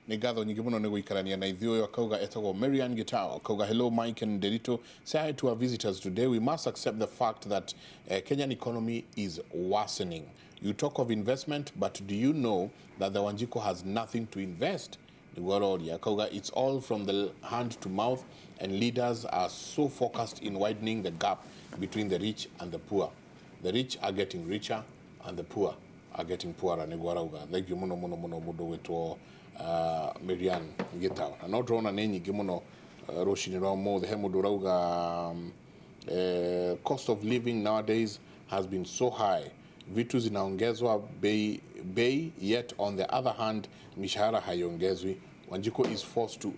Nĩ ngatho nyingĩ mũno nĩ gũikarania na ithuĩ. Ũyũ akauga etagwo Marian Gitao, akauga, "Hello Mike and Derito, say hi to our visitors today. We must accept the fact that Kenyan economy is worsening. You talk of investment, but do you know that the Wanjiku has nothing to invest?" Nĩguo aroria. Akauga it's all from the hand to mouth and leaders are so focused in widening the gap between the rich and the poor. The rich are getting richer and the poor are getting poorer. Nĩguo arauga. Thank you mũno mũno mũno mũndũ gwĩtwo Marian Gitao. Na no tũrona nĩ nyingĩ mũno rũcinĩ rwa ũmũthĩ. He mũndũ ũrauga cost of living nowadays has been so high, vitu zinaongezwa bei, yet on the other hand mishahara haiongezwi. Wanjiku is forced to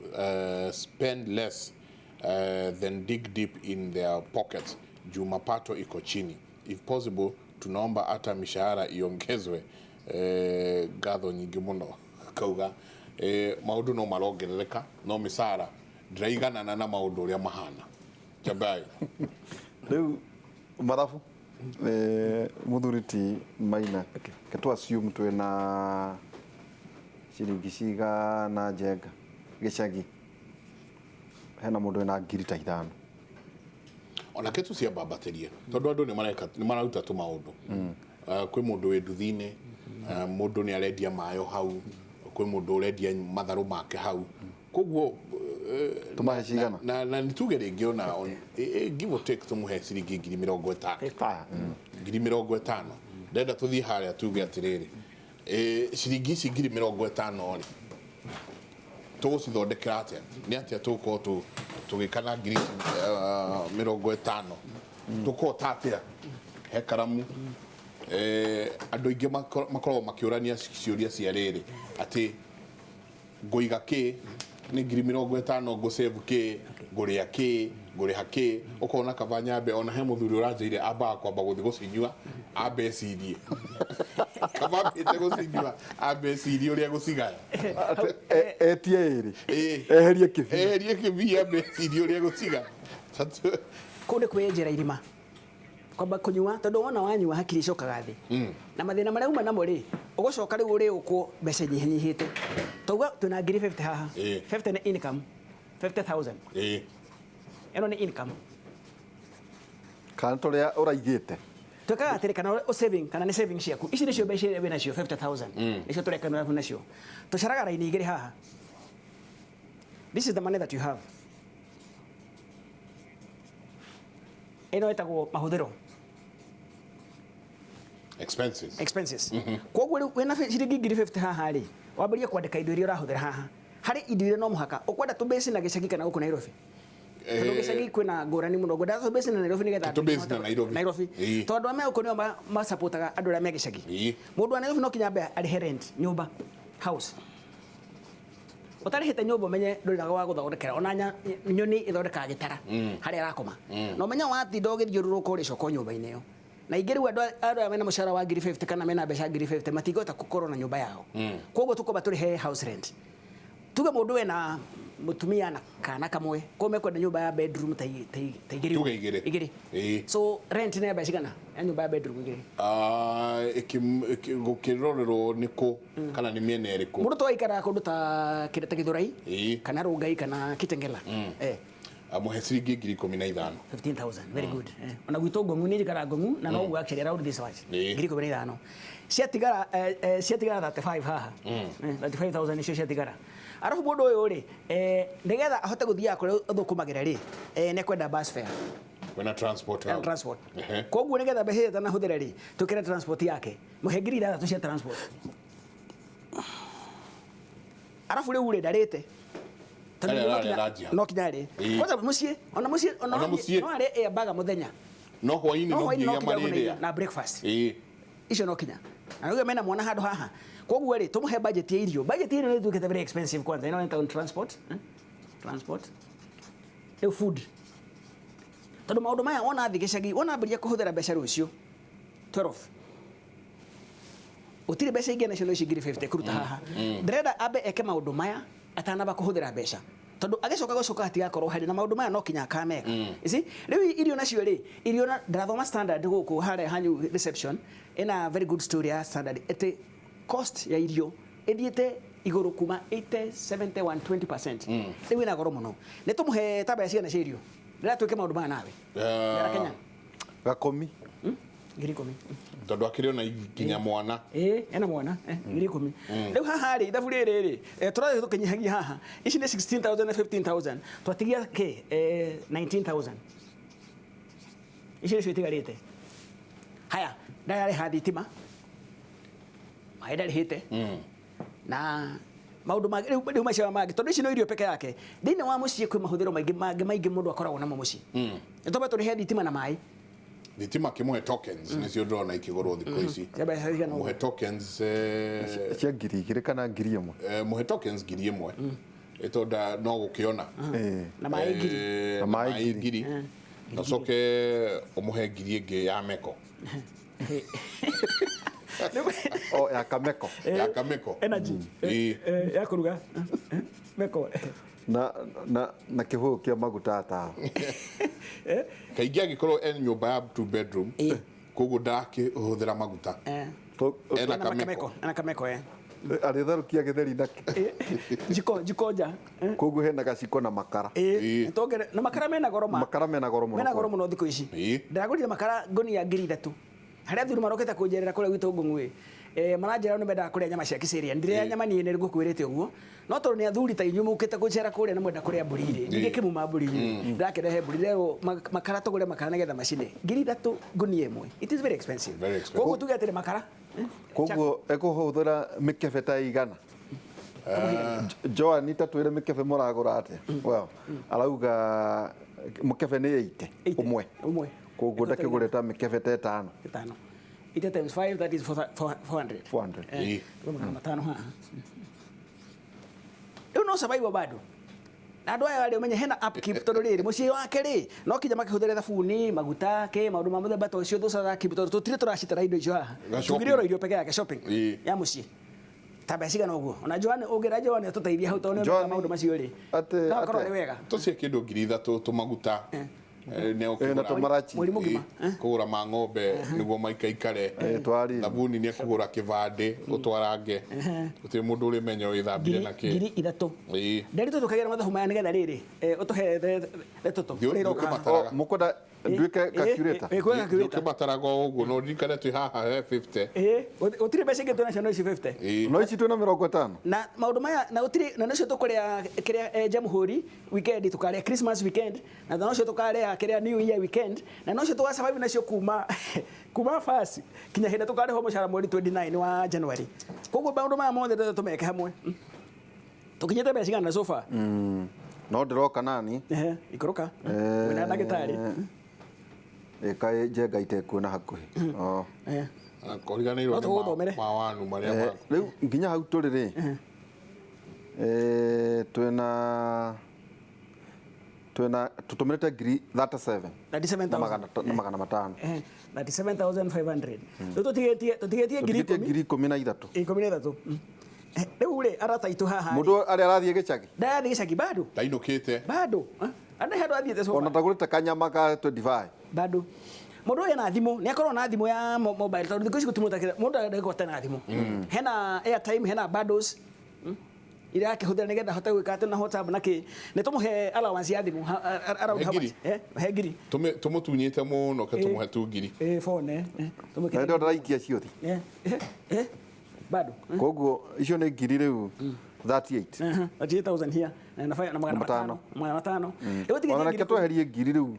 spend less than dig deep in their pockets juu mapato iko chini. If possible, tunaomba hata mishahara iongezwe. Ngatho nyingĩ mũno. Kauga maũndũ no marongerereka no mĩcara ndĩraiganana na maũndũ ũrĩa mahana. Chabai. Rĩu mathabu, mũthuri ti Maina, ke tu assume twĩna ciringi cigana njenga gĩcagi hena mũndũ wĩna 5,000? Onake tũciambambatĩrie tondũ andũ nĩ mareka, nĩ mararuta tũmaũndũ. Kwĩ mũndũ wĩ nduthi-inĩ, mũndũ nĩ arendia mayo hau, kwĩ mũndũ ũrendia matharũ make hau, koguo Tũmahe cigana? Na nĩ tuge rĩngĩ ona give or take tũmũhe ciringi 50,000. Aya. 50,000. Ndenda tũthiĩ harĩa tuge atĩrĩrĩ, ciringi ici 50,000 rĩ, tũgũcithondekera atĩa? Nĩ atĩa tũgũkorwo tũgĩka na ngiri ici 50? Tũkũhota atĩa? He karamu. Andũ aingĩ makoragwo makĩũrania ciũria cia rĩrĩ atĩ ngũiga kĩ nĩ 50,000, ngũsave kĩ, ngũrĩa kĩ, ngũrĩha kĩ? Ũkona kaba nyambe ona he mũthuri ũranjĩire ambaga kwamba gũthiĩ gũcinyua ambe ecirie, kaba ambĩte gũcinyua ambe ecirie ũrĩa gũcigaya. Etie ĩrĩ. Eherie kĩbi. Eherie kĩbi, ambe ecirie ũrĩa gũcigaya. Kũu nĩ kwĩyenjera irima kwamba kũnyua, tondũ wona wanyua hakiri icokaga thĩ na mathĩna marĩa uma namo rĩ, ũgũcoka rĩu ũrĩ ũkwo mbeca inyihanyihĩte. Tauga twĩna 50,000 haha. 50 nĩ income, 50,000. Ĩno nĩ income. Kana tũrĩa ũraigĩte. Twĩkaga atĩrĩ, kana ũ saving, kana nĩ saving ciaku, ici nĩcio mbeca iria wĩnacio, 50,000 nĩcio tũreka nacio. Tũcaraga raini igĩrĩ haha. This is the money that you have. Ĩno ĩtagwo mahũthĩro. Expenses. Expenses. Koguo rĩu wĩna ciringi 50,000 haha rĩ, wambĩrĩrie kwandĩka indo iria ũrahũthĩra haha. Harĩ indo iria no mũhaka ũkwenda tũbase na gĩcagi kana gũkũ Nairobi, tondũ gĩcagi kwĩna ngũrani mũno. Ngwenda tũbase na Nairobi nĩgetha andũ Tũbase na Nairobi. Nairobi. Tondũ arĩa me gũkũ nĩo masapotaga andũ arĩa me gĩcagi. Mũndũ wa Nairobi no kinya ambe arĩhe rent nyũmba, house. Ũtarĩhĩte nyũmba, ũmenye ndũrĩ na wa gũthondekera. Ona nyoni ĩthondekaga gĩtara harĩa ĩrakoma, na ũmenye watinda ũgĩthiũrũrũka ũrĩcoka o nyũmba-inĩ ĩyo. Na ingĩ rĩu andũ andũ aya mena mũcara wa 50,000 kana mena mbeca 50,000 matingĩhota gũkorwo na nyũmba yao. Koguo tũkwamba tũrĩhe house rent. Tuge mũndũ wena mũtumia na kana kamwe, koguo mekwenda nyũmba ya bedroom ta igĩrĩ. Tuge igĩrĩ. Igĩrĩ. So rent nĩ mbeca cigana ya nyũmba ya bedroom igĩrĩ? Ah, gũkĩrorerwo nĩ kũ kana nĩ mĩena ĩrĩkũ? Mũndũ to aikaraga kũndũ ta kĩndũ ta Gĩthũrai kana Rũngai kana Kitengela. Ah, mũhe ciringi 15,000. 15,000, very good. Ona gwitũ Ngong'u, nĩ njikaraga Ngong'u na noguo actually around this much. 15,000 ciatigara, ciatigara 35 haha. 35,000 nĩcio ciatigara. Arabu mũndũ ũyũ rĩ, nĩgetha ahote gũthiaga kũrĩa ũthũkũmagĩra rĩ, nĩ ekwenda bus fare. Kwĩna transport hau. Transport. Koguo nĩgetha mbeca iria atanahũthĩra rĩ, twĩkĩre transport yake, mũhe 6,000 cia transport. Arabu rĩu rĩ, ndarĩte. Tondũ Arĩa no ararĩa kinya lunch hau. No kinya arĩe. Kwanza mũciĩ, ona mũciĩ, ona Ona mũciĩ. no arĩe air burger mũthenya. No hwaĩ-inĩ no no hwaĩ-inĩ no nginya kinya marĩrĩa. na breakfast. Icio no kinya. Na nĩguo mena mwana handũ haha. Koguo rĩ, tũmũhe budget ya irio. Budget ya irio nĩ ĩtuĩkĩte very expensive kwanza. Ĩno nĩ transport. Eh? Transport. Rĩu food. Tondũ maũndũ maya wona thiĩ gĩcagi, wona ambĩrĩria kũhũthĩra mbeca rũciũ 12, gũtirĩ mbeca ingĩ nacio, no ici 50,000 kũruta haha. Ndĩrenda ambe eke maũndũ maya atanamba kũhũthĩra mbeca, tondũ agĩcoka gũcoka hatigakorwo harĩ na maũndũ maya no kinya akameka. You see? Rĩu irio nacio rĩ, irio na ndĩrathoma Standard gũkũ harĩa hanyu reception, ĩna very good story ya Standard atĩ cost ya irio ĩthiĩte Igũrũ kuma 80, 70, 120%. Rĩu ĩna goro mũno. Nĩ tũmũhe ta mbeca cigana cia irio? Ndĩra twĩke maũndũ maya nawe. Ndĩra Kenya. Gakomi. 10,000. Tondũ akĩrĩ ona nginya mwana. Ĩĩ, ena mwana, 10,000. Rĩu haha rĩ, ithabu rĩrĩ rĩ, tũrathiĩ tũkĩnyihagia haha. Ici nĩ 16,000 na 15,000. Twatigia kĩ? 19,000. Ici nĩcio itigarĩte. Haya, ndararĩha thitima. Maĩ ndarĩhĩte. Na maũndũ mangĩ rĩu macio mangĩ tondũ ici no irio peke yake. Thĩinĩ wa mũciĩ kwĩ mahũthĩro maingĩ mangĩ maingĩ mũndũ akoragwo namo mũciĩ. Nĩ twambe tũrĩhe thitima na maĩ. Thitima kĩmũhe tokens nĩcio ndĩrona ikĩgũrwo thikũ ici. Cia mbeca cigana ũguo? Mũhe tokens Cia 2,000 kana 1,000. Mũhe tokens 1,000. Ĩtonda no gũkĩona. Na maĩ 1,000. Na na maĩ maĩ 1,000. 1,000. Na ũcoke ũmũhe 1,000 ĩngĩ ya meko. O ya kameko. Ya kameko. Energy. Ĩĩ. Ya kũruga. Meko. Na kĩbũyũ kĩa maguta tawa. Kaingĩ angĩkorwo e nyũmba ya two bedroom, koguo ndakĩhũthĩra maguta. Ena Ena kameko. kameko. Ena kameko eh. Arĩtherũkia gĩtheri nakĩo. Jiko nja. Koguo hena gaciko na makara. Ĩĩ. Tongere na makara mena goro ma. Makara mena goro mũno. Mena goro mũno thikũ ici. Ndĩragũrire makara ngũnia 3,000. Harĩa athuri marokĩte kũnjerera kũrĩa gwitũ Ngũng'ũĩ. Maranjĩra nĩ mendaga kũrĩa nyama cia kĩcĩria. Ndirĩa nyama niĩ nĩ ngũkwĩrĩte ũguo. No tondũ nĩ athuri ta inyuĩ mũkĩte kũnjera kũrĩa na mwenda kũrĩa mbũri rĩ. Ndingĩkĩmuma mbũri rĩ. Ndĩrakĩrehe mbũri rĩrwo makara tũgũre makara nĩgetha macine. 3,000 ngũnia ĩmwe. It is very expensive. Very expensive. Koguo tuge atĩrĩ makara. Koguo ekũhũthĩra mĩkebe ta igana. Joan ta twĩre mĩkebe mũragũra atĩa? Well, arauga mũkebe nĩ 80 ũmwe. Ũmwe. Koguo ndakĩgũrĩte mĩkebe ta ĩtano. Ĩtano. 80 times 5, that is 400. 400. 500 haha. Rĩu no survive bado. Na andũ aya rĩ ũmenye hena upkeep tondũ rĩrĩ mũciĩ wake rĩ no kinya makĩhũthĩre thabuni maguta kĩ maũndũ ma mũthemba ta ũcio those are upkeep tondũ tũtirĩ tũracitara indo icio haha. Ga shopping. Tugire oro irio peke yake shopping ya mũciĩ. Ta mbeca cigana ũguo. Ona Joan ũngĩra Joan atũteithie hau tondũ nĩ Joan, maũndũ macio rĩ. No akorwo nĩ wega. Tũcie kĩndũ 3,000 tũmaguta. Nĩ Na ũkĩgũra. tũmarachi. Mweri mũgima. Kũgũra ma ng'ombe nĩguo maikaikare. Twari. Thabuni nĩ ekũgũra kĩbandĩ ũtwarange. Gũtirĩ mũndũ ũrĩmenya ũgĩthambire na kĩ. 3,000. Nderi tũkagĩra mathabu maya nĩgetha rĩrĩ ũtũhe tũtũ. Thiĩ ũkĩmataraga. Mũkwenda nduĩke calculator. Ĩĩ, calculator. Ũkĩmataraga o ũguo no ririkane twĩ haha he 50. Ĩĩ, gũtirĩ mbeca ingĩ twĩnacio no ici 50. No ici twĩna 50. Na maũndũ maya na gũtirĩ na nocio tũkũrĩa kĩrĩa Jamhuri weekend tũkarĩa Christmas weekend na nocio tũkarĩa kĩrĩa New Year weekend na nocio tũga survive nacio kuma first kinya hĩndĩ tũkarĩhwo mũcara mweri 29 wa January. Koguo maũndũ maya mothe tũmeke hamwe. Tũkinyĩte mbeca cigana so far? No ndĩroka nani? Ikũrũka. Wĩna ndagĩtarĩ. Kaĩ njenga itekuona hakuhĩ. Kũriganĩirwo No tũgũthomere. nĩ mawanu marĩa maku. Rĩu nginya hau tũrĩ rĩ. Twĩna tũtũmĩrĩte 37,000. 37,000. Na 500. 37,500. Rĩu tũtigĩtie Tũtigĩtie 13,000. 13. Rĩu rĩ arata aitũ haha. Mũndũ arĩa arathiĩ gĩcagi. Ndarathiĩ gĩcagi bado. Ndainũkĩte. Bado. Andũ handũ athiĩte so. Ona ndagũrĩte kanyama ka 25. Bado. Mũndũ ũyũ ena thimũ, nĩ akorwo na thimũ ya mobile tondũ thikũ ici gũtirĩ mũndũ ndangĩgwata na thimũ. Hena airtime, hena bundles. Iria akĩhũthĩra nĩgetha ahote gwĩka atĩ na WhatsApp na kĩ. Nĩ tũmũhe allowance ya thimũ around how much? He 1,000. Tũmũtunyĩte mũno ke tũmũhe tu 1,000. Phone Na ndio ndĩraikia ciothe. Bado. Koguo icio nĩ 38,000 rĩu. 38,000 here na 500. 500. Rĩu Ona reke tweherie 1,000 rĩu.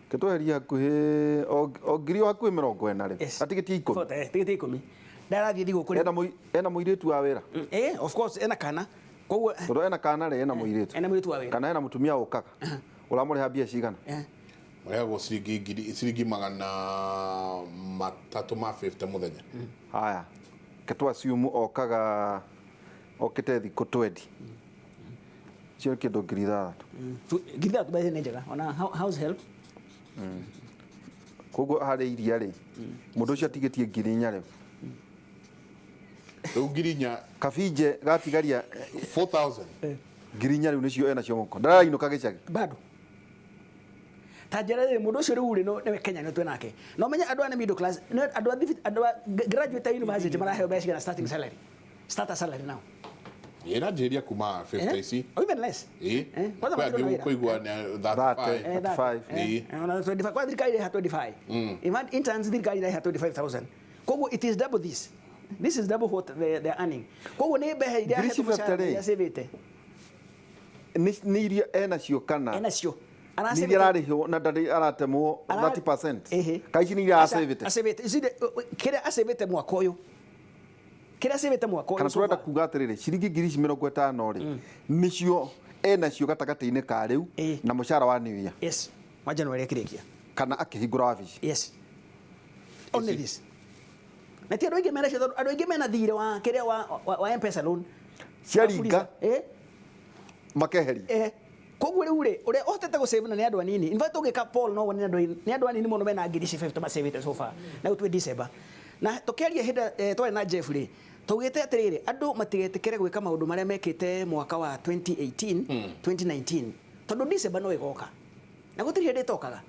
Ketweherie hakuhĩ o 1,000 o hakuhĩ 40 rĩu. Atigĩtie 10. Tigĩtie 10. Ndarathiĩ thigũkũ. Ena mũirĩtu wa wĩra. Of course ena kana. Koguo tondũ ena kana rĩ ena mũirĩtu. Ena mũirĩtu wa wĩra. Kana ena mũtumia ũkaga. Ũramũrĩha mbia cigana? Marĩhagwo ciringi 350 mũthenya. Haya. Ketwa assume okaga okĩte thikũ 20. Icio nĩ kĩndũ 6,000. 6,000 mbeca nĩ njega. Ona house help. Koguo harĩ iria rĩ mũndũ ũcio atigĩtie 4,000 rĩu. Rĩu 4,000 kabinje gatigaria 4,000. 4,000 rĩu nĩcio ena cio mũko. Ndarainũka gĩcagi. Bado. Ta njĩra rĩ mũndũ ũcio rĩu rĩ nĩwe Kenya nĩ twĩ nake. No menye andũ a nĩ middle class, andũ a graduate a university maraheo mbeca cigana starting salary. Starter salary now. Ĩranjĩrĩria kuma 50 ici. Or even less. Ĩ. Eh, kwanza Kwĩ matirĩ angĩ na wĩra. ũkũigua nĩ 35. Eh, that. 35. Eh, Ĩ. ona 25 kwa thirikari ĩrĩha 25. In fact, interns thirikari ĩrĩha 25,000. Koguo it is double this. This is double what they are earning. Koguo nĩ mbeca iria Ngiri ici ahetwo mũcara 50 rĩ. iria acĩvĩte. Nĩ iria enacio kana Enacio. nĩ iria ararĩhwo na ndarĩ aratemwo 30%? Ehe. Ka ici nĩ iria acĩvĩte? Acĩvĩte. Ici kĩrĩa acĩvĩte mwaka ũyũ. Kĩrĩa acĩvĩte mwaka ũyũ. Kana so tũrenda far. kuga atĩrĩrĩ, ciringi ngiri ici 50 rĩ, nĩcio enacio gatagatĩ-inĩ ka rĩu Ĩ. na mũcara wa new year? Yes. Wa January akĩrĩkia. Kana akĩhingũra wabici. Yes. Only this. Na ti andũ aingĩ mena cio tondũ andũ aingĩ mena thirĩ wa kĩrĩa wa M-Pesa loan. Ciaringa Eh? makeheria. Eh. Koguo rĩu rĩ, ũrĩa ũhotete gũsave na nĩ andũ anini. In fact ũngĩka poll no wone nĩ andũ anini mũno mena ngiri ici 50 macavĩte so far. Na rĩu twĩ December. Na tũkĩaria hĩndĩ twarĩ na Jeff rĩ, twaugĩte atĩrĩrĩ, andũ matigetĩkĩre gwĩka maũndũ marĩa mekĩte mwaka wa 2018, 2019. Tondũ December no ĩgoka. Na gũtirĩ hĩndĩ ĩtokaga.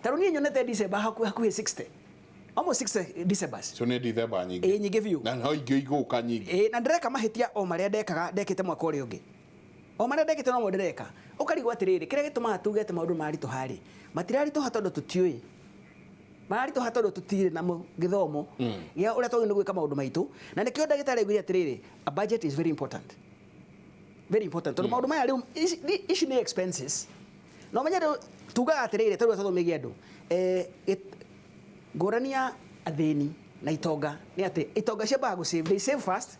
Ta rĩu niĩ nyonete December hakuhĩ 60. Almost 60 Decembers. So nĩ December nyingĩ. Ĩ, nyingĩ biũ. Na no ingĩ igũka nyingĩ. Ĩ, na ndĩreka mahĩtia o marĩa ndekaga ndekĩte mwaka ũrĩa ũngĩ. O marĩa ndekĩte nomo ndĩreka. Ũkarigwo atĩrĩrĩ, kĩrĩa gĩtũmaga tuge atĩ maũndũ maritũha rĩ, matiraritũha tondũ tũtiũĩ. Mararitũha tondũ tũtirĩ na gĩthomo gĩa ũrĩa twagĩrĩirwo nĩ gwĩka maũndũ maitũ. Na nĩkĩo ndagĩtarĩ augire atĩrĩrĩ, a budget is very important. Very important. Tondũ maũndũ maya rĩu, ici nĩ expenses. Na ũmenye rĩu tugaga atĩrĩrĩ, tondũ tũthomithagia andũ. Ngũrani ya athĩni na itonga nĩ atĩ itonga ciambaga gũ save. They save first.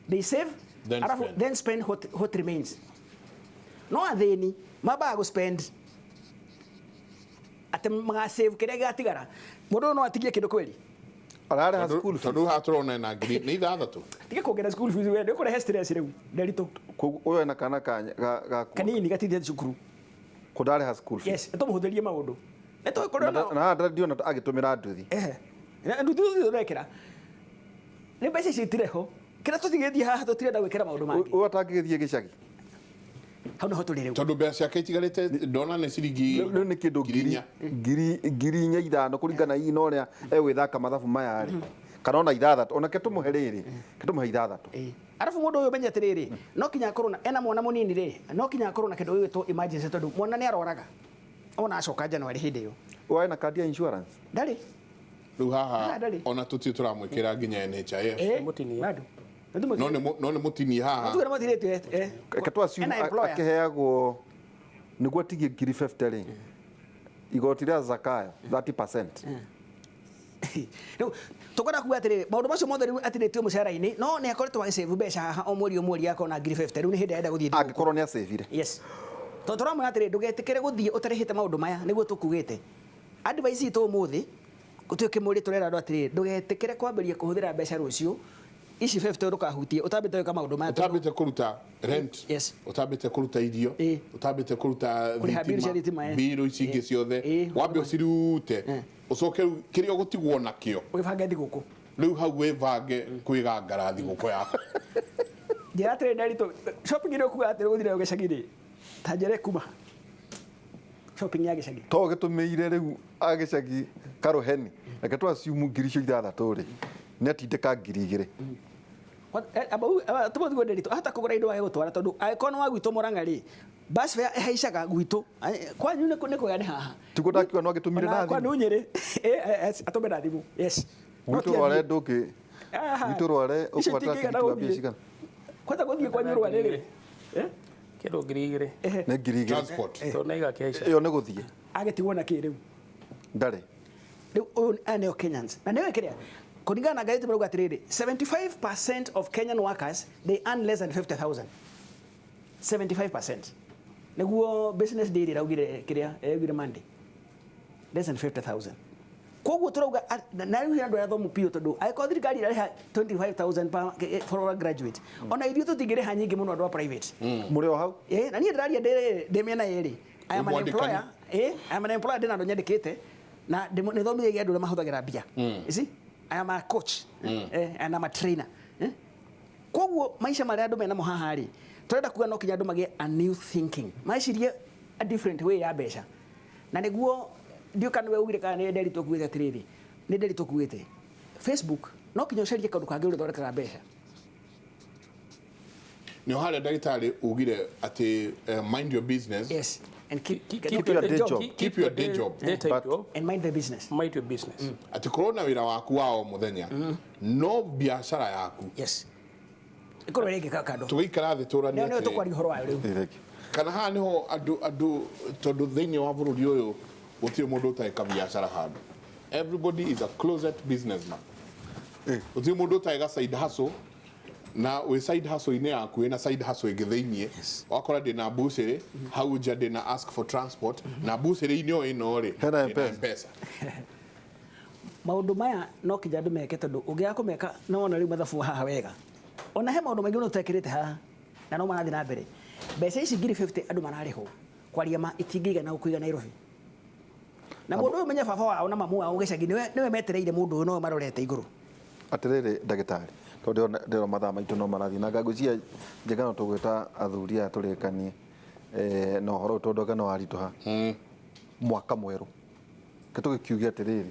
They save, Then alafu spend. then spend what remains. No athĩni mambaga gũ spend atĩ magasave kĩrĩa gĩgatigara. Mũndũ ũyũ no atigie kĩndũ kweli. Ararĩha school fees. Tondũ haha tũrona ena ngiri nĩ 6. Tige kuongerera school fees we, nĩ ũkũrehe stress rĩu Nderitu. Koguo ũyũ ena kana ga Kanini gatithie cukuru. kũndarĩha school fees. Yes, tũmũhũthĩrie maũndũ. Nĩ tũĩ kũrĩa Na haha ndĩrona agĩtũmĩra nduthi. Ehe. Na nduthi ũrekĩra. Nĩ mbeca ici itirĩ ho. Kĩrĩa tũtigĩtie haha tũtirenda gwĩkĩra maũndũ mangĩ. Ũyũ atangĩgĩthiĩ gĩcagi. Hau nĩho tũrĩ rĩu. Tondũ mbeca ciake itigarĩte ndona nĩ ciringi Rĩu nĩ kĩndũ ngiri inya. ngiri 4 5 kũringana hihi na ũrĩa egwĩthaka mathabu maya rĩ, kana ona 6, ona ke tũmũhe rĩrĩ, ke tũmũhe 6. Ĩ. Arabu mũndũ ũyũ ũmenye atĩrĩrĩ, no kinya akorwo na ena mwana mũnini rĩ, no kinya akorwo na kĩndũ gĩgwĩtwo emergency tondũ mwana nĩ arwaraga. Ona acoka January hĩndĩ ĩyo. Ũyũ ena kandi ya insurance. Ndarĩ. Rĩu haha Ah, ndarĩ. ona tũtirĩ tũramwĩkĩra nginya NHIF. Ĩ, Mũtinie. bado. No nĩ mũtinie haha. Tuge nĩ mũtinĩtio, eh. Reke tũ assume Ena employer. akĩheagwo nĩguo atigie ngiri 50 rĩ, igoti rĩa Zakayo 30%. Rĩu tũkwenda kuga atĩrĩrĩ, maũndũ macio mothe rĩu atinĩtio mũcara-inĩ, no nĩ akoretwo agĩsave mbeca haha o mweri o mweri akona ngiri 50, rĩu nĩ hĩndĩ arenda gũthiĩ thigũkũ. Angĩkorwo nĩ acĩvire. Yes. Tondũ tũramwĩra atĩrĩrĩ, ndũgetĩkĩre gũthiĩ ũtarĩhĩte maũndũ maya nĩguo tũkugĩte. Advice itũ ũmũthĩ, twĩ kĩmũrĩ tũrera andũ atĩrĩrĩ, ndũgetĩkĩre kwambĩrĩria kũhũthĩra mbeca rũciũ, ici 50 ndũkahutie ũtambĩte gwĩka maũndũ maya. Ũtambĩte kũruta rent. Yes. Ũtambĩte kũruta irio. Ĩ. Ũtambĩte kũruta Kũrĩha bill cia thitima, eh. bill ici ingĩ ciothe. Ĩ. Wambe ũcirute. Ũcoke rĩu kĩrĩa ũgũtigwo nakĩo. Ũgĩbange thigũkũ. Rĩu hau wĩbange kwĩgangara thigũkũ yaku. Njĩra atĩrĩrĩ Nderitu, shopping ĩrĩa ũkuga atĩ ũgũthiĩ nayo gĩcagi rĩ, ta njĩra ĩkuma ha? Shopping ya gĩcagi. To gĩtũmĩire rĩu agĩcagi karũheni, reke tũ assume ngiri icio 6 rĩ, nĩ atindĩka ngiri 2. Tũmũthiĩ Nderitu, ahota kũgũra indo age gũtwara tondũ angĩkorwo nĩ wa gwitũ Mũrang'a rĩ, bus fare ĩhaicaga gwitũ. Kwanyu nĩ kwega nĩ haha. Tiguo ndakiuga no agĩtũmire na Ona thimũ. kwanyu Nyĩrĩ, atũme na thimũ. Yes. No Gwitũ ti Rware athiĩ. ndũngĩ, Aha. gwitũ Rware Icio ũkũbatara itingĩigana tigiti wa mbia gũthiĩ. cigana? Kwanza gũthiĩ kwanyu Rware rĩ. Eh? Kĩndũ ngiri 2. Ehe. Nĩ ngiri 2. Transport. Tondũ nĩ igakĩhaica. Ĩyo nĩ gũthiĩ. Agĩtigwo na kĩ rĩu? Ndarĩ. Rĩu ũyũ aya nĩo Kenyans. Na nĩo kĩrĩa kũringana na ngathĩti marauga atĩrĩrĩ, 75% of Kenyan workers they earn less than 50,000. 75%. Nĩguo Business Daily ĩraugire kĩrĩa ĩraugire Monday. Less than 50,000. Koguo tũrauga na rĩu hena andũ arĩa athomu biũ tondũ angĩkorwo thirikari ĩrarĩha 25,000 per for a graduate, ona ithuĩ tũtingĩrĩha nyingĩ mũno andũ a private. Mũrĩ o hau? Eh, na niĩ ndĩraria ndĩ mĩena yerĩ. I am an Mwandĩkani. employer. Eh, I am an employer ndĩna andũ nyandĩkĩte na nĩthomithagia andũ ũrĩa mahũthagĩra mbia. You see? I am a coach. Eh, and I'm a trainer. Eh? Koguo maica marĩa andũ menamo haha rĩ, tũrenda kuga no kinya andũ magĩe a new thinking. Mecirie a different way ya mbeca. Na nĩguo ndiũ kana nĩwe ugire kana nĩ Nderitu ũkuĩte atĩrĩrĩ, nĩ Nderitu ũkuĩte. Facebook no kinya ũcarie kaũndũ kangĩ ũrĩthondekaga mbeca. Nĩ harĩa ndagĩtarĩ ugire atĩ mind your business. Yes, and keep Keep your day job. Keep your day job. Daytime job. And mind the business. Mind your business. Atĩ korwo na wĩra waku wa o mũthenya, no biacara yaku. Yes, ikorwo ĩrĩ kando. Tũgĩikara thĩ tũranie Nĩyo atĩrĩrĩ. tũkwaria ũhoro wayo rĩu. Thank you. Kana haha nĩho andũ tondũ thĩinĩ wa bũrũri ũyũ gũtirĩ mũndũ ũtarĩ kabiacara handũ. Everybody is a closet businessman. Gũtirĩ mũndũ ũtarĩ ga side hustle, na wĩ side hustle-inĩ yaku wĩna side hustle ĩngĩ thĩiniĩ. Wakora ndĩna bucĩrĩ hau nja, ndĩna ask for transport, na bucĩrĩ-inĩ o ĩno rĩ, Hena ndĩna M-Pesa. M-Pesa. Maũndũ maya no kinya andũ meke, tondũ ũngĩaga kũmeka no wona rĩu mathabu haha wega, ona he maũndũ maingĩ mũno tũtekĩrĩte haha na no marathiĩ na mbere. Mbeca ici 50,000 andũ mararĩhwo, kwaria ma, itingĩigana gũkũiga Nairobi. Na mũndũ ũyũ, menye baba wao na mamu wao gĩcagi nĩwe metereire mũndũ ũyũ, nowe marorete igũrũ. Atirĩrĩ ndagĩtarĩ, tondũ ndĩrona mathaa maitũ no marathiĩ na ngwĩciria njega, no tũgwĩta athuri aya tũrĩkanie na ũhoro ũyũ, tondũ anga no waritũha. Mwaka mwerũ, ke tũgĩkiuge atĩrĩrĩ,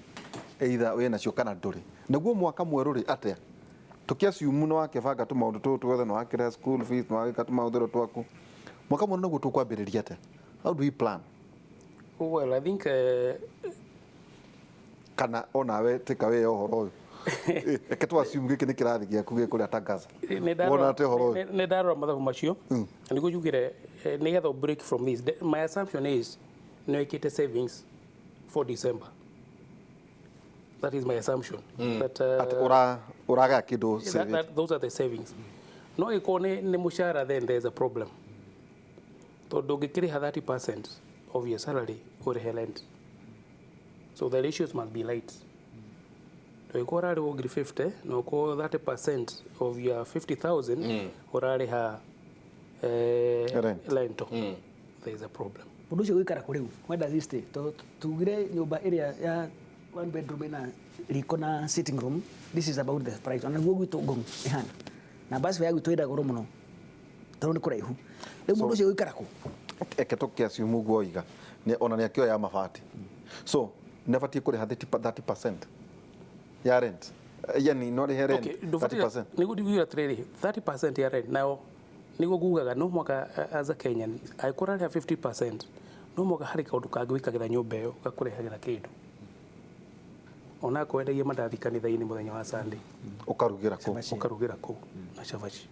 either wĩ nacio kana ndũrĩ naguo. Mwaka mwerũ rĩ, atĩa tũkĩassume nĩ wakĩbanga tũmaũndũ tũtũ tuothe, nĩ wakĩrĩha school fees, nĩ wagĩka tũmaũthĩro twaku, mwaka mwerũ naguo tũkwambĩrĩria atĩa? How do we plan? Well, I think Kana onawe tika wĩ ũhoro ũyũ. Reke tũ assume gĩkĩ nĩ kĩrathi gĩaku gĩ kũrĩa Tangaza. Wona atĩa ũhoro ũyũ? Nĩ ndarora mathabu macio na nĩguo njugire nĩgetha break from this. My assumption is nĩ wĩkĩte savings for December. That is my assumption that Atĩ ũragaya kĩndũ saving. Those are the savings. No ĩkorwo nĩ mũcara, then there is a problem, tondũ ũngĩkĩrĩha 30% of your salary ũrĩhe rent, so the ratios must be right. Ũngĩkorwo ũrarĩhwo ngiri 50 na ũkorwo 30% of your 50,000 ũrarĩha Rent. rent, there is a problem. Mũndũ ũcio gũikara kũ rĩu? Where does he stay? Tugire nyũmba ĩrĩa ya one bedroom ĩna riko na sitting room, this is about the price. Ona guo gwitũ Ngong ĩhana na basi ya gwitũ ĩna goro mũno tondũ nĩ kũraihu. Rĩu mũndũ ũcio gũikara kũ? Eke tũkĩassume ũguo oiga ona nĩ akĩoya mabati, so nĩ abatiĩ kũrĩha 30% ya rent. Yani no rĩhe rent Okay, ndũbatiĩ 30%. Nĩguo ndiguire atĩrĩrĩ, 30% ya rent nayo nĩguo ngugaga no mwaka as a Kenyan, angĩkorwo ũrarĩha 50%, no mwaka harĩ kaũndũ kangĩ wĩkagĩra nyũmba ĩyo gakũrehagĩra kĩndũ, onakorwo wendagia mandathi kanitha-inĩ mũthenya wa Sunday. Ũkarugĩra kũu. Ũkarugĩra kũu na cabaci,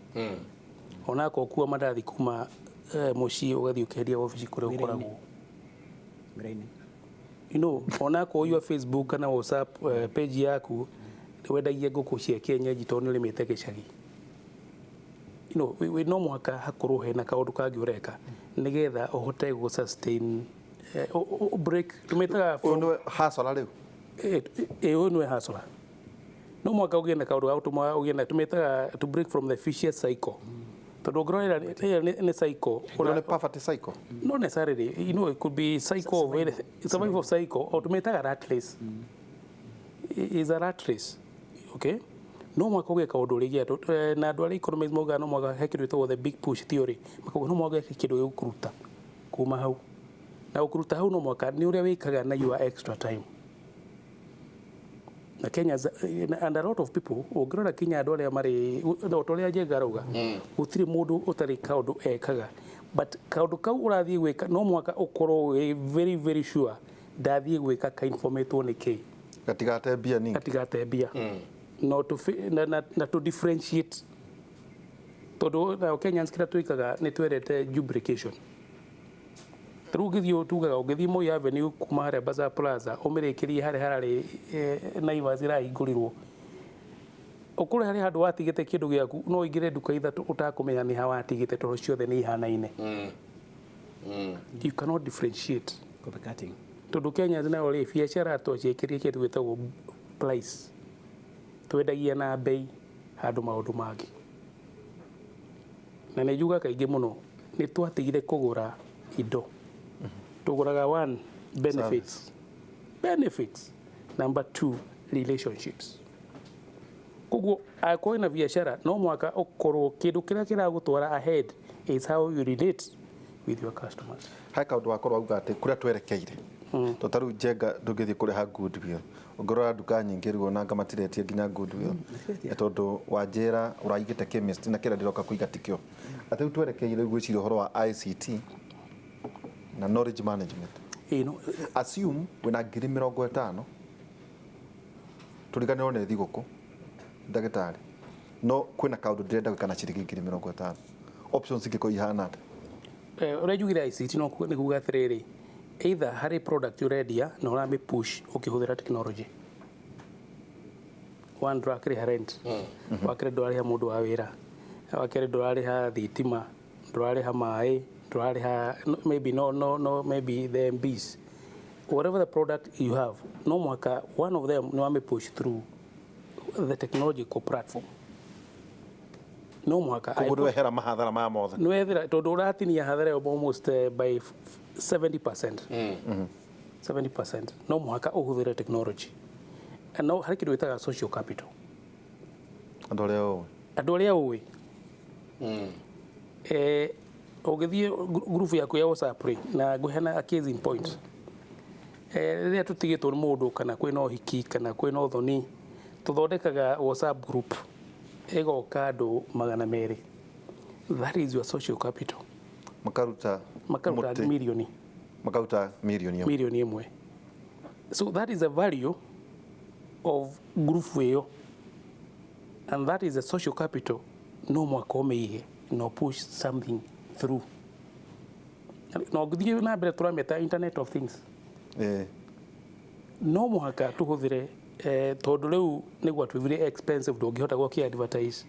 onakorwo kua mandathi kuma mũciĩ ũgathiĩ ũkendia wabici kũrĩa Wĩra-inĩ. ũkoragwo. Wĩra-inĩ. Onakorwo your Facebook kana WhatsApp page yaku wendagia ngũkũ cia kienyeji tondũ nĩ ũrĩmĩte gĩcagi, no mũhaka hakorwo hena kaũndũ kangĩ ũreka nĩgetha ũhote gũ sustain break tũmĩtaga. Ũyũ nĩwe hustler rĩu. Ũyũ nĩwe hustler. No mũhaka ũgĩe na kaũndũ ga gũtũma ũgĩe na tũmĩtaga to break from the vicious cycle, tondũ ũngĩrorera ĩyo nĩ cycle. Ũyũ nĩ poverty cycle. Not necessarily. It could be cycle of survival cycle or tumetaga rat race. Is a rat race. Okay? No mwaka ũgĩe kaũndũ ũrĩgĩa na andũ arĩa economists maugaga no mwaka he kĩndũ gĩtagwo the big push theory, makauga no mwaka he kĩndũ gĩgũkũruta kuma hau, na gũkũruta hau no mwaka nĩ ũrĩa wĩkaga na your extra time. Na Kenya and a lot of people, ũngĩrora kinya andũ arĩa marĩ o ta ũrĩa Njenga arauga, gũtirĩ mũndũ ũtarĩ kaũndũ ekaga, but kaũndũ kau ũrathiĩ gwĩka no mũhaka ũkorwo wĩ very very sure ndathiĩ gwĩka kainformatwo nĩ kĩ. Gatigate mbia ningĩ. Gatigate mbia no to na to differentiate, tondũ nao Kenyans kĩrĩa twĩkaga nĩ twendete duplication. Rĩu ũngĩthiĩ, tugaga ũngĩthiĩ Moi Avenue kuma harĩa Bazaar Plaza ũmĩrĩkĩrie harĩa hararĩ Naivas ĩrahingũrirwo, ũkũrĩ harĩ handũ watigĩte kĩndũ gĩaku, no ũingĩre nduka ithatũ ũtakũmenya nĩ ha watigĩte, tondũ ciothe nĩ ihanaine. You cannot differentiate. Copycatting. Tondũ Kenya nayo rĩ, biacara twaciĩkĩrie kĩndũ gĩtagwo price, twendagia na bei handũ maũndũ mangĩ. Na nĩ njugaga kaingĩ mũno nĩ twatigire kũgũra indo, tũgũraga one, benefits. Benefits number two, relationships. Koguo angĩkorwo wĩna biacara, no mũhaka ũkorwo kĩndũ kĩrĩa kĩragũtwara ahead is how you relate with your customers. He kaũndũ wakorwo auga atĩ kũrĩa twerekeire. To ta rĩu Njenga ndũngĩthiĩ kũrĩha goodwill, ũngĩrora nduka nyingĩ rĩu ona anga matiretia nginya goodwill. Tondũ wanjĩra ũraigĩte chemist na kĩrĩa ndĩroka kũiga tikĩo, atĩ rĩu twerekeire rĩu gwĩciria ũhoro wa ICT na knowledge management. Ĩĩ, no. Assume wĩna 50,000, tũriganĩrwo nĩ thigũkũ, ndagĩtarĩ, no kwĩna kaũndũ ndĩrenda gwĩka na ciringi 50,000, options ingĩkorwo ihana atĩa? Ũrĩa njugire ICT no nĩ kuga atĩrĩrĩ, either harĩ product ũrendia na ũramĩ push ũkĩhũthĩra technology. One, ndũrakĩrĩha rent, wakerĩ ndũrarĩha mũndũ wa wĩra, wakerĩ ndũrarĩha thitima, ndũrarĩha maĩ, ndũrarĩha maybe no, no, no, maybe the MBs, whatever the product you have, no mũhaka one of them nĩ wamĩ push through the technological platform, no mũhaka. Koguo ndwehera mahathara maya mothe. Nĩwethera tondũ ũratinia hathara ĩyo almost by 70%. 70%, no mũhaka ũhũthĩre technology. And no harĩ kĩndũ gĩtaga social capital. Andũ arĩa ũĩ. Andũ arĩa ũĩ. Ũngĩthiĩ group yaku ya WhatsApp rĩ, na ngũheana a case in point, rĩrĩa tũtigĩtwo nĩ mũndũ kana kwĩna ũhiki kana kwĩna ũthoni, tũthondekaga WhatsApp group ĩgoka andũ 200. That is your social capital. Makaruta makaruta mũtĩ. Mirioni. Makaruta mirioni ĩmwe. Mirioni 1. So that is the value of group ĩyo, and that is the social capital. No mwaka ũmĩige no push something through no ngĩthiĩ na mbere tũramĩta internet of things. No mũhaka tũhũthĩre, tondũ rĩu nĩguo atĩ very expensive, ndũngĩhota gwaki advertise,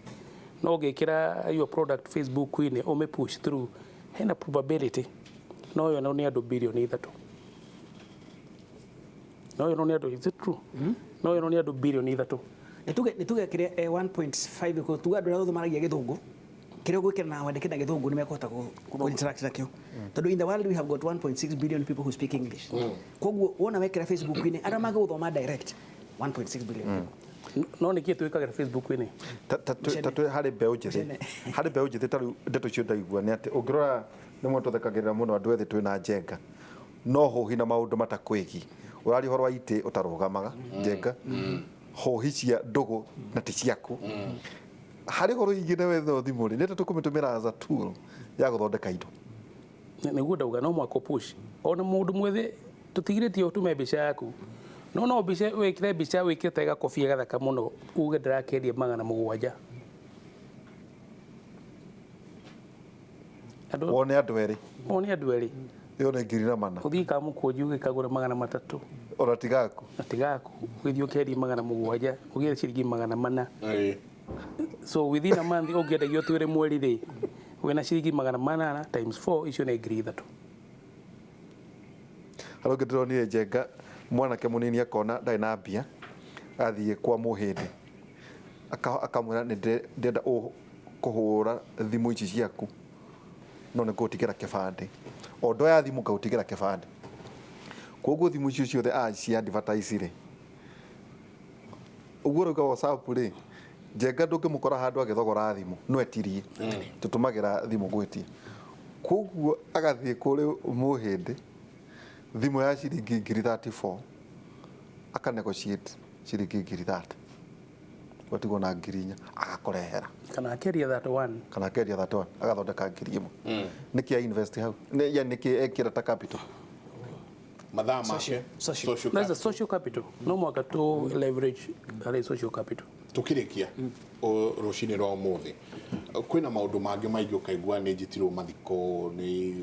no ũngĩkĩra your product Facebook-inĩ, ũmĩ push through, hena probability no yonwo nĩ andũ 3 billion. No yonwo nĩ andũ, is it true? No yonwo nĩ andũ 3 billion. Nĩ tuge kĩrĩa 1.5 ko tuga andũ arĩa othe maragia gĩthũngũ, kĩrĩa ũgwĩkĩra na wandĩke na gĩthũngũ nĩ mekũhota kũ interact nakĩo, tondũ in the world we have got 1.6 billion people who speak English. Koguo wona wekĩra Facebook-inĩ, arĩa magũthoma direct, 1.6 billion people. No nĩkĩ twĩkagĩra Facebook-inĩ? Ta twĩ harĩ mbeũ njĩthĩ. Mĩcene. Harĩ mbeũ njĩthĩ, ta rĩu ndeto icio ndaigua nĩ atĩ ũngĩrora nĩ mwe tũthekagĩrĩra mũno andũ ethĩ twĩna Njenga no hũhi na maũndũ matakwĩgi, ũraria ũhoro wa itĩ ũtarũgamaga, Njenga, hũhi cia ndũgũ na ti ciaku, harĩ ũhoro ingĩ na wetha thimũ rĩ, nĩ tũkũmĩtũmĩra as a tool ya gũthondeka indo. Nĩguo ndauga no mwaka push ona mũndũ mwĩthĩ, tũtigirĩtie ũtũme mbica yaku, no mbica wĩkĩre, mbica wĩkĩrĩte gakobia gathaka mũno, uge ndĩrakendia 700. Andũ wone andũ erĩ. Wone andũ erĩ. Ĩyo nĩ 400. Ũthiĩ kamũkũnji ũgĩkagũra 300. Ona tigaku. Na tigaku, ũgĩthiĩ ũkendia 700, ũgĩe ciringi 400. So within a month ũngĩendagia twĩrĩ mweri rĩ, wĩna ciringi 800 times 4, icio nĩ 3,000. Harĩa ũngĩ ndĩronire Njenga, mwanake mũnini akona ndarĩ na mbia, athiĩ kwa mũhĩndĩ akamwĩra nĩ ndĩrenda kũhũra thimũ ici ciaku, no nĩ ngũgũtigĩra kĩbandĩ, o ndoya thimũ ngagũtigĩra kĩbandĩ. Koguo thimũ icio ciothe aci advertise rĩ, ũguo rauga WhatsApp rĩ, Njenga ndũngĩmũkora handũ agĩthogora thimũ, no etirie, tũtũmagĩra thimũ gwĩtia. Koguo agathiĩ kũrĩ mũhĩndĩ, thimũ ya ciringi 34,000 aka negotiate ciringi 30,000, gwatigwo na 4,000, agakũrehera. Kana akeria 31. Kana akendia 31, agathondeka 1,000. Nĩkĩ a invest hau? Yani nĩkĩ ekĩra ta capital? Mathaa make. Social. Social That's the capital. social capital. No mwaka tu leverage harĩ social capital. Tukĩrĩkia rũcinĩ rwa ũmũthĩ, kwĩna maũndũ mangĩ maingĩ ũkaigua nĩ njitirwo mathiko, nĩ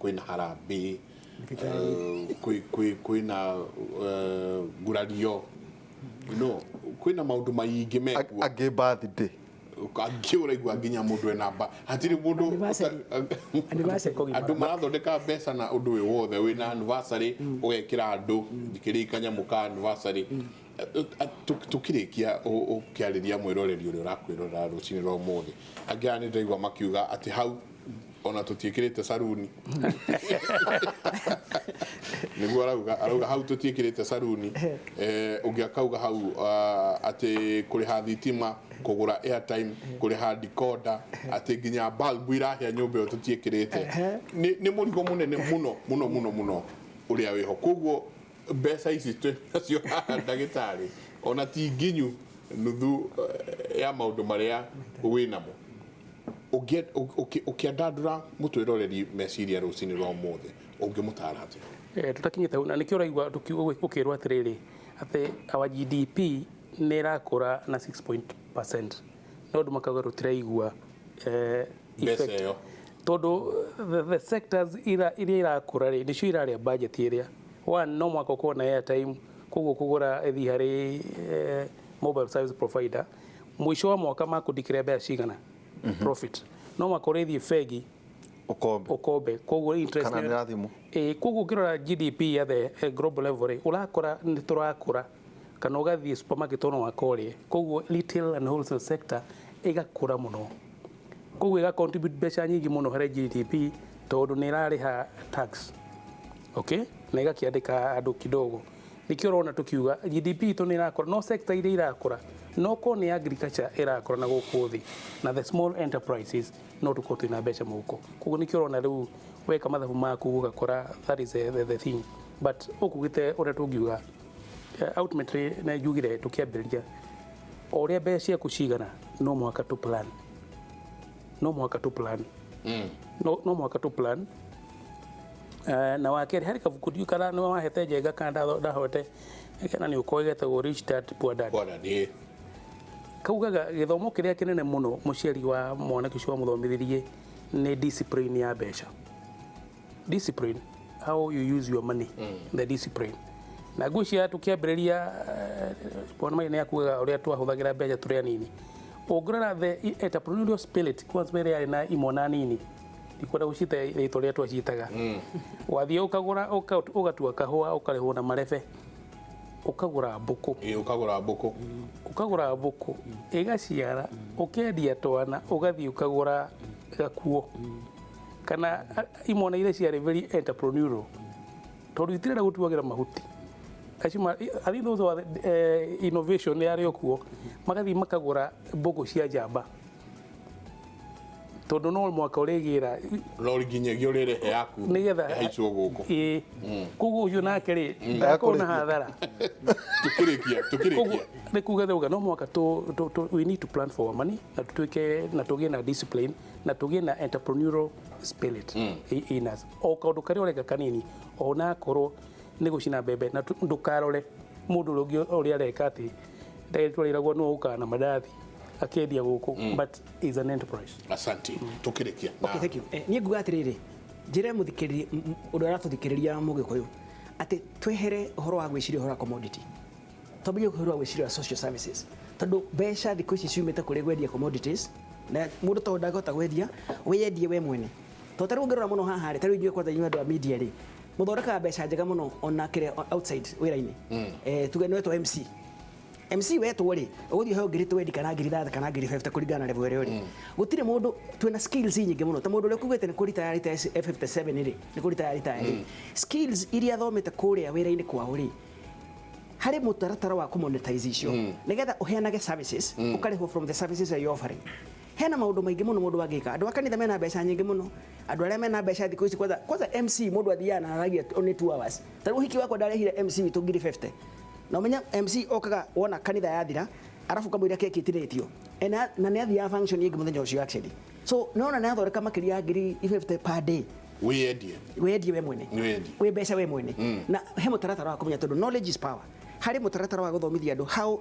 kwĩna harambĩ, kwĩna ngurario, kwĩna maũndũ maingĩ mekuo. Angĩ birthday. Angĩ ũraigua nginya mũndũ ena mba hatirĩ mũndũ Anniversary. Anniversary. Andũ marathondeka mbeca na ũndũ wĩ wothe, wĩna anniversary ũgekĩra andũ njikĩrĩi kanyamũ ka anniversary. Tukĩrĩkia ũkĩarĩria mwĩroreri ũrĩa ũrakwĩrorera rũcinĩ rwa ũmũthĩ, angĩ aya nĩ ndaigua makiuga atĩ hau ona tũtiĩkĩrĩte saruni, nĩguo arauga hau tũtiĩkĩrĩte saruni. Ũngĩ akauga hau atĩ kũrĩha thitima, kũgũra airtime, kũrĩha decoder, atĩ nginya bulb irahĩa nyũmba ĩyo tũtiĩkĩrĩte. Nĩ mũrigo mũnene mũno mũno mũno mũno. Ũrĩa wĩho. Koguo mbeca ici twĩ nacio haha, ndagĩtarĩ, ona ti nginyu nuthu ya maũndũ marĩa wĩ namo. Ũkĩandandũra mũtwĩroreri meciria rũcinĩ rwa ũmũthĩ, ũngĩmũtara atĩa? Tũtakinyĩte hau na nĩkĩo ũraigua ũkĩrwo atĩrĩrĩ atĩ our GDP nĩ ĩrakũra na 6% no andũ makauga tũtiraigua mbeca effect. Ĩyo. Tondũ the sectors iria irakũra rĩ, nĩcio irarĩa budget ĩrĩa. One, no mwaka ũkorwo na airtime, koguo kũgũra ĩthiĩ harĩ mobile service provider, mũico wa mwaka makũndikĩra mbeca cigana profit, no mwaka ũrĩthiĩ bengi Ũkombe. Ũkombe, koguo interest Kana nĩ na thimũ. Ĩ, koguo ũngĩrora GDP ya the global level rĩ, ũrakora nĩ tũrakũra, kana ũgathiĩ supermarket ono waka ũrĩe, koguo retail and wholesale sector ĩgakũra mũno, koguo ĩga contribute mbeca nyingĩ mũno harĩ GDP tondũ nĩ ĩrarĩha tax, okay, na ĩgakĩandĩka andũ kidogo. Nĩkĩo ũrona tũkiuga GDP itũ nĩ ĩrakũra, no sector iria irakũra no korwo nĩ agriculture ĩrakũra na gũkũ thĩ na the small enterprises, no tũkorwo twĩna mbeca mũhuko. Koguo nĩkĩo ũrona rĩu weka mathabu maku ũgakora that is the thing. But ũkugĩte ũrĩa tũngiuga, ultimately na njugire tũkĩambĩrĩria, o ũrĩa mbeca ciaku cigana, no mũhaka tũ plan, no mũhaka tũ plan, no mũhaka tũ plan. Na wa kerĩ, harĩ kabuku ndiũ kana nĩ wahete njenga kana ndahoete kana nĩ ũkoĩ, getagwo Rich Dad Poor Dad. Bwana nĩ Kaugaga gĩthomo kĩrĩa kĩnene mũno mũciari wa mwanake ũcio wamũthomithirie nĩ discipline ya mbeca, discipline how you use your money, the discipline. Na ngwĩciria tũkĩambĩrĩria, bwana Maina nĩ akugaga ũrĩa twahũthagĩra mbeca tũrĩ anini. Ũngĩrora the entrepreneurial spirit kwanza mbere yarĩ na imwana nini, ndikwenda gũcita rĩtwa rĩrĩa twacitaga. Wathiĩ ũkagũra ũgatua kahũa, ũkarĩhwo na marebe, ũkagũra mbũkũ. Ĩ, ũkagũra mbũkũ. Ũkagũra mbũkũ ĩgaciara, ũkendia twana, ũgathiĩ ũkagũra gakuo. Kana imwana iria ciarĩ very entrepreneurial tondũ itirenda gũtuagĩra mahuti acio I think those were the innovation yarĩ o kuo. Magathiĩ makagũra mbũkũ cia njamba tondũ no mwaka ũrĩgĩra. No nginyagia ũrĩrehe yaku nĩgetha ĩhaicwo gũkũ. Ĩĩ, koguo ũcio nake rĩ ndakorwo na hathara. Tukĩrĩkia. Koguo Tukĩrĩkia. Nĩ kuga thauga no mwaka we need to plan for our money na tutuike na tũgĩe na discipline na tũgĩe na entrepreneurial spirit in us. O kaũndũ karĩa ũreka kanini, ona akorwo nĩ gũcina mbembe, na ndũkarore mũndũ ũrĩa ũngĩ ũrĩa areka, atĩ ndagĩtarĩ twarĩragwo nĩwe ũkaga na mandathi akĩendia gũkũ, but is an enterprise. Asante, tukĩrĩkia. Okay, thank you. Niĩ nguga atĩrĩrĩ, njĩre mũthikĩrĩria ũrĩa ũratũthikĩrĩria mũgĩkũyũ atĩ twehere ũhoro wa gwĩciria ũhoro wa commodity, twambĩrĩrie ũhoro wa gwĩciria wa social services, tondũ mbeca thikũ ici ciumĩte kũrĩ kwendia commodities, na mũndũ tondũ ndangĩhota kwendia, wĩyendie we mwene. Tondũ ta rĩu ũngĩrora mũno haha rĩ, ta rĩu inyuĩ kwanza, inyuĩ andũ a media rĩ, mũthondekaga mbeca njega mũno ona kĩrĩa outside wĩra-inĩ. Tuge nĩ wetwo MC, MC wetwo rĩ, ũgũthiĩ ũheo 20,000 kana 30,000 kana 50,000 kũringana na level ĩrĩa ũrĩ. Gũtirĩ mũndũ twĩna skills nyingĩ mũno, ta mũndũ ũrĩa ũkugĩte nĩ kũritaya ritaya 57 rĩ, nĩ kũritaya ritaya rĩ, skills iria athomete kũrĩa wĩra-inĩ kwao rĩ, harĩ mũtaratara wa kũmonetize icio nĩgetha ũheanage services, ũkarĩhwo from the services that you're offering. Hena maũndũ maingĩ mũno mũndũ angĩka. Andũ a kanitha mena mbeca nyingĩ mũno, andũ arĩa mena mbeca thikũ ici. Kwanza kwanza MC, mũndũ athiaga na aragia only 2 hours. Ta rĩu ũhiki wakwa ndarehire MC witũ 50,000, na ũmenya MC okaga wona kanitha yathira, arabu kamũira keki ĩtinĩtio. Na nĩ athiaga function ĩngĩ mũthenya ũcio actually, so nĩwona nĩ athondeka makĩria ya 50,000 per day. Wĩyendie. Wendie we mwene. Wĩyendie. Wĩ mbeca we mwene, na he mũtaratara wa kũmenya, tondũ knowledge is power. Harĩ mũtaratara wa gũthomithia andũ how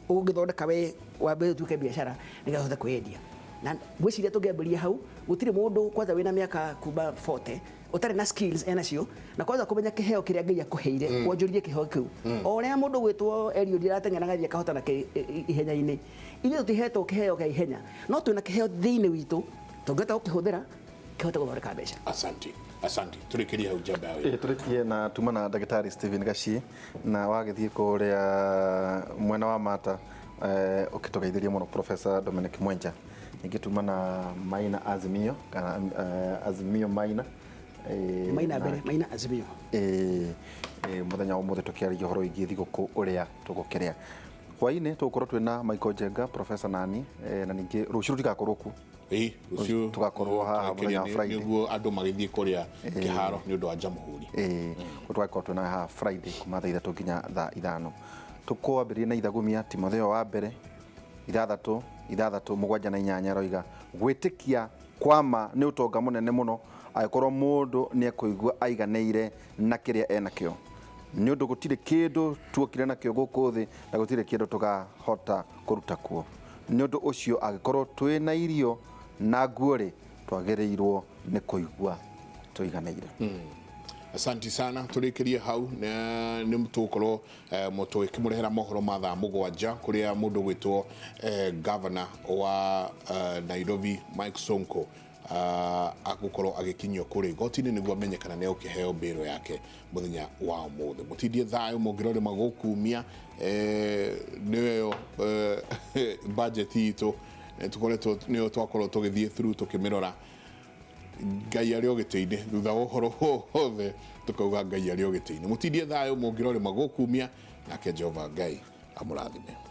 ũngĩthondeka we wambe ũtuĩke biacara nĩgetha ũhote kwĩyendia. Na ngwĩciria tũngĩambĩrĩria hau, gũtirĩ mũndũ kwanza wĩna mĩaka kuma 40 ũtarĩ na skills enacio, na kwanza kũmenya kĩheo kĩrĩa Ngai akũheire, wonjorithie kĩheo kĩu. O ũrĩa mũndũ gwĩtwo Eliud arateng'era agathiĩ akahotana ihenya-inĩ, ithuĩ tũtihetwo kĩheo kĩa ihenya, no twĩna kĩheo thĩinĩ witũ tũngĩhota gũkĩhũthĩra kĩhote gũthondeka mbeca. Asante, asante, tũrĩkĩrie hau njamba ya wĩra. Ĩ, tũrĩkie na tuma na ndagĩtarĩ Stephen Gaci na wagĩthiĩ kũrĩa mwena wa Mata, ũkĩtũgeithĩria mũno Professor Dominic Mwenja. Ningĩ tuma na Maina Azimio kana Azimio Maina, Maina mbere, Maina Azimio. Mũthenya wa ũmũthĩ tũkĩaragia ũhoro wĩgiĩ thigũkũ, ũrĩa tũgũkĩrĩa. Hwainĩ tũgũkorwo twĩna Michael Njenga, Professor nani, na ningĩ rũciũ rũtigakorwo kuo. Ĩĩ, rũciũ Tũgakorwo haha mũthenya wa Friday. Nĩguo andũ magĩthiĩ kũrĩa kĩharo nĩ ũndũ wa Jamhuri. Ĩĩ, tũgakorwo twĩna haha Friday kuma thaa 3 nginya thaa 5. Tũkwambĩrĩria na ithagumia Timotheo wa mbere 6 6 7 na 8 aroiga gwĩtĩkia kwama nĩ ũtonga mũnene mũno angĩkorwo mũndũ nĩ ekũigua aiganĩire na kĩrĩa enakĩo, nĩ ũndũ gũtirĩ kĩndũ tuokire nakĩo gũkũ thĩ na gũtirĩ kĩndũ tũkahota kũruta kuo. Nĩ ũndũ ũcio angĩkorwo twĩna irio na nguo rĩ, twagĩrĩirwo nĩ kũigua tũiganĩire. Asanti sana, tũrĩkĩrie hau nĩ tũgũkorwo tũgĩkĩmũrehera mohoro ma thaa 7 kũrĩa mũndũ gwĩtwo governor wa Nairobi Mike Sonko agũkorwo agĩkinyio kũrĩa igoti-inĩ nĩguo amenye kana nĩ egũkĩheo mbĩrũ yake mũthenya wa ũmũthĩ. Mũtindie thayũ mũngĩrore magũkumia nĩyo budget itũ tũkoretwo nĩyo twakorwo tũgĩthiĩ through tũkĩmĩrora. Ngai arĩ o gĩtĩ-inĩ thutha wa ũhoro wothe tũkauga Ngai arĩ o gĩtĩ-inĩ. Mũtindie thayũ mũngĩrore magũkumia nake Jehova Ngai amũrathime.